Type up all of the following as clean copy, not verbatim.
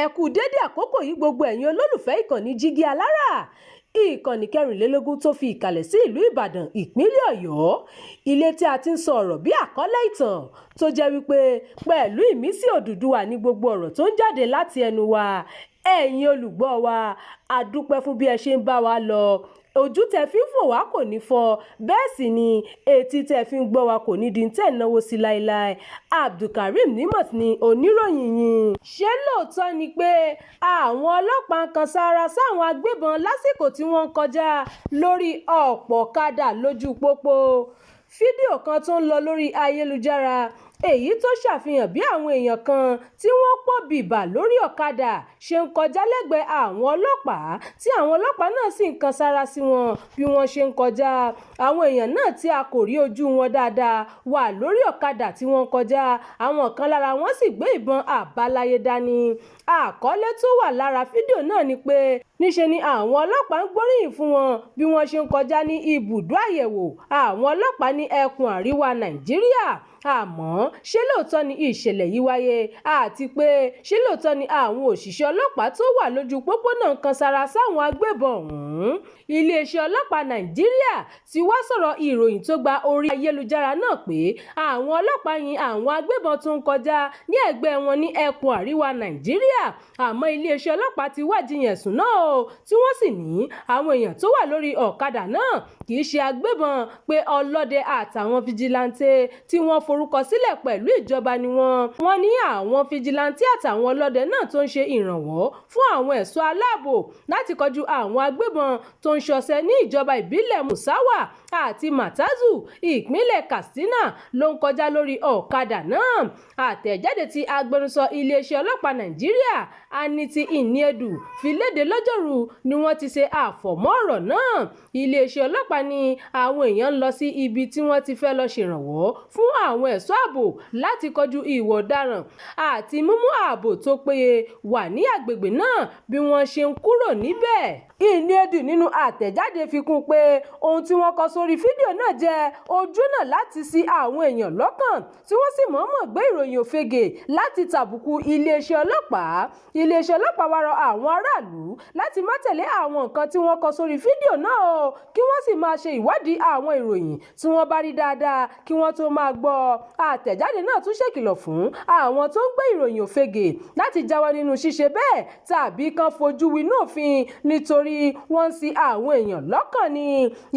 Ẹ kú dédé àkókò yìí, gbogbo ẹ̀yin olólùfẹ́ ìkànnì Jígí Alára, ìkànnì 24 tó fi ìkàlẹ̀ sí ìlú Ìbàdàn, ìpínlẹ̀ Ọ̀yọ́, ilé tí a ti ń sọ ọ̀rọ̀ bí àkọlé ìtàn tó jẹ́ wípé pẹ̀lú ìmísí Odùduwà ní gbogbo ọ̀rọ̀ tó ń jáde láti ẹnu wa. Ẹ̀yin olùgbọ́ wa, a dúpẹ́ fún bí ẹ ṣe ń bá wa lọ. Ojú tẹ fi ń fò wá kò ní fọ́, bẹ́ẹ̀ sì ni etí tẹ fi ń gbọ́ wa kò ní di tẹ̀ náwó sí láéláé. Abdulkareem Nimot ni oníròyìn yín. Ṣé lóòótọ́ ni pé àwọn ọlọ́pàá ń kan sára sáwọn agbébọn lásìkò tí wọ́n ń kọjá lórí ọ̀pọ̀ ọ̀kadà lójú pópó? Fídíò kan tó ń lọ lórí ayélujára, èyí tó ṣàfihàn bí àwọn èèyàn kan tí wọ́n pọ̀ bíbà lórí ọ̀kadà ṣe ń kọjá lẹ́gbẹ̀ẹ́ àwọn ọlọ́pàá, tí àwọn ọlọ́pàá náà sì ń kan sára sí wọn bí wọ́n ṣe ń kọjá. Àwọn èèyàn náà tí a kò rí ojú wọn dáadáa wà lórí ọ̀kadà tí wọ́n ń kọjá. Àwọn kan lára wọn sì gbé ìbọn àbáláyé dání. Àkọlé tó wà lára fídíò náà ni pé níṣe ni àwọn ọlọ́pàá ń gbóríyìn fún wọn bí wọ́n ṣe ń kọjá ní ibùdó àyẹ̀wò àwọn ọlọ́pàá ní ẹkùn àríwá Nàìjíríà. Àmọ́ ṣé lóòótọ́ ni ìṣẹ̀lẹ̀ yìí wáyé? Àti pé ṣé lóòótọ́ ni àwọn òṣìṣẹ́ ọlọ́pàá tó wà lójú pópó náà ń kan sára sáwọn agbébọn ọ̀hún? Iléeṣẹ́ ọlọ́pàá Nàìjíríà ti wá sọ̀rọ̀ ìròyìn tó gba orí ayélujára náà pé àwọn ọlọ́pàá yin àwọn agbébọn tó ń kọjá ní ẹ̀gbẹ́ wọn ní ẹkùn àríwá Nàìjíríà. Àmọ́ iléeṣẹ́ ọlọ́pàá ti wá jiyàn ẹ̀sùn náà o, tí wọ́n sì ní àwọn èèyàn tó wà lórí ọ̀kadà náà kì í ṣe agbébọn, pé ọlọ́dẹ àtàwọn fijilantè tí wọ́n forúkọ sílẹ̀ pẹ̀lú ìjọba ni wọ́n. Wọ́n ní àwọn fijilantè àtàwọn ọlọ́dẹ náà tó ń ṣe ìrànwọ́ fún àwọn ẹ̀ṣọ́ aláàbò láti kojú àwọn agbébọn tó ń ṣọṣẹ́ ní ìjọba ìbílẹ̀ Musawa àti Matazu, ìpínlẹ̀ Katsina, ló ń kọjá lórí ọ̀kadà náà. Àtẹ̀jáde tí agbẹnusọ iléeṣẹ́ ọlọ́pàá Nàìjíríà, Aniti Iniedu, fi léde lọ́jọ́rùú ni wọ́n ti ṣe àfọ̀mọ́ ọ̀rọ̀ náà. Iléeṣẹ́ ọlọ́pàá ní àwọn èèyàn ń lọ sí ibi tí wọ́n ti fẹ́ lọ ṣèrànwọ́ fún àwọn ẹ̀ṣọ́ ààbò láti kojú ìwà ọ̀daràn àti mímú ààbò tó péye wà ní agbègbè náà bí wọ́n ṣe ń kúrò níbẹ̀. Iniedu nínú àtẹ̀jáde fi kún pé ohun tí wọ́n kọ sórí fídíò náà jẹ́ ojúnà láti ṣi àwọn èèyàn lọ́kàn, tí wọ́n sì mọ̀ọ́mọ̀ gbé ìròyìn òfegè láti tàbùkù iléeṣẹ́ ọlọ́pàá. Iléeṣẹ́ ọlọ́pàá wá rọ àwọn aráàlú láti má tẹ̀lé àwọn nǹkan tí wọ́n kọ sórí fídíò náà o, kí wọ́n sì máa ṣe ìwádìí àwọn ìròyìn tí wọ́n bá rí dáadáa kí wọ́n tó máa gbọ́. Àtẹ̀jáde náà tún ṣèkìlọ̀ fún àwọn tó ń gbé ìròyìn òfegè láti jáwọ́ nínú ṣíṣe bẹ́ẹ̀ tàbí kán fojú winá òfin, nítorí wọ́n ń ṣi àwọn èèyàn lọ́kàn ni.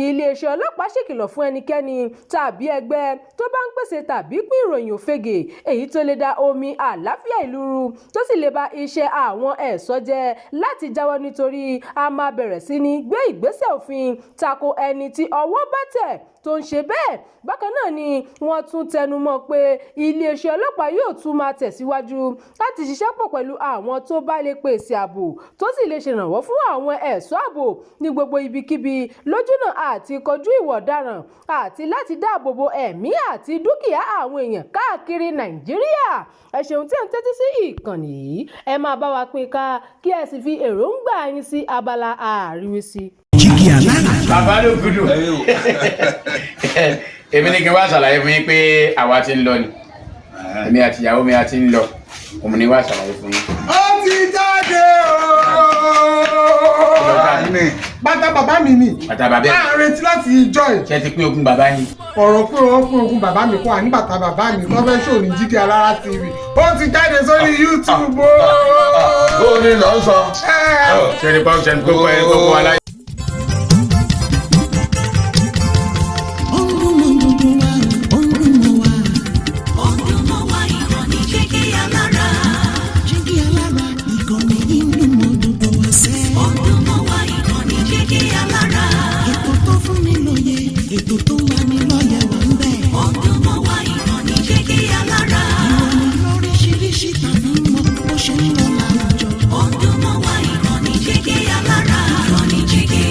Iléeṣẹ́ ọlọ́pàá ṣèkìlọ̀ fún ẹnikẹ́ni tàbí ẹgbẹ́ tó bá ń pèsè tàbí pín ìròyìn òfegè, èyí tó lè da omi àlàáfíà ìlú rú, tó sì lè ba iṣẹ́ àwọn ẹ̀ṣọ́ jẹ́, láti jáwọ́, nítorí a máa bẹ̀rẹ̀ sí ní gbé ìgbésẹ̀ òfin tako ẹni tí ọwọ́ bá tẹ̀ tó ń ṣe bẹ́ẹ̀. Bákan náà ni wọ́n tún tẹnu mọ́ pé iléeṣẹ́ ọlọ́pàá yóò tún máa tẹ̀síwájú láti ṣiṣẹ́ pọ̀ pẹ̀lú àwọn tó bá lè pèsè ààbò tó sì lè ṣèrànwọ́ fún àwọn ẹ̀ṣọ́ ààbò ní gbogbo ibikíbi lójúnà àti kojú ìwà ọ̀daràn àti láti dáàbò bo ẹ̀mí àti dúkìá àwọn èèyàn káàkiri Nàìjíríà. Ẹ ṣeun tí ẹ̀ ń tẹ́tí sí ìkànnì yìí. Ẹ máa bá wa pín ká, kí ẹ sì fi èròǹgbà yín sí abala àríwísí. Jígí Alára. Bàbá ló gudu. Èmi ní kí n wá ṣàlàyé fún yín pé àwa ti ń lọ ni, èmi àti ìyàwó mi a ti ń lọ. Òun ni wá ṣàlàyé fún yín. Ó ti jáde ooo. Bàtà bàbá mi ni. Bàtà bàbá ẹ̀. À ń retí láti ìjọ ẹ̀. Ṣé ti pín ogún bàbá yín? Ọ̀rọ̀ pé wọ́n pín ogún bàbá mi kọ́ àní bàtà bàbá mi tó fẹ́ ṣò ní Jígí Alára TV, ó ti jáde sórí YouTube ooo. Ó ní lọ sọ. Ṣé ní pọ́n ṣe ní kókó ẹ̀ kókó aláyé. Ó ń dún mọ́ gbogbo wa, ó ń dún mọ́ wa. Ó ń dún mọ́ wa, ìkànnì Jígí Alára. Jígí Alára, ìkànnì yìí ń dún mọ́ gbogbo wa sẹ́. Ó ń dún mọ́ wa, ìkànnì Jígí Alára. Ètò tó fún ni lóye, ètò tó ń lani lọ́yẹ̀ wà ń bẹ̀. Ó ń dún mọ́ wa, ìkànnì Jígí Alára. Ìròyìn lóríṣiríṣi tàbí mọ bó ṣe ń lọ láwùjọ. Ó ń dún mọ́ wa, ìkànnì Jígí Alára. Ìkànnì Jígí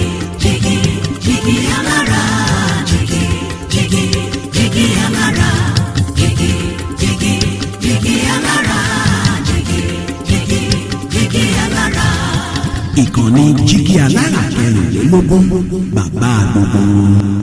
Jígí Jígí Alára. Jígí Jígí Jígí Alára. Jígí Jígí Jígí Alára. Jígí Jígí Jígí Alára. Ìkànnì Jígí Alára 24, bàbá gbogbo wọn.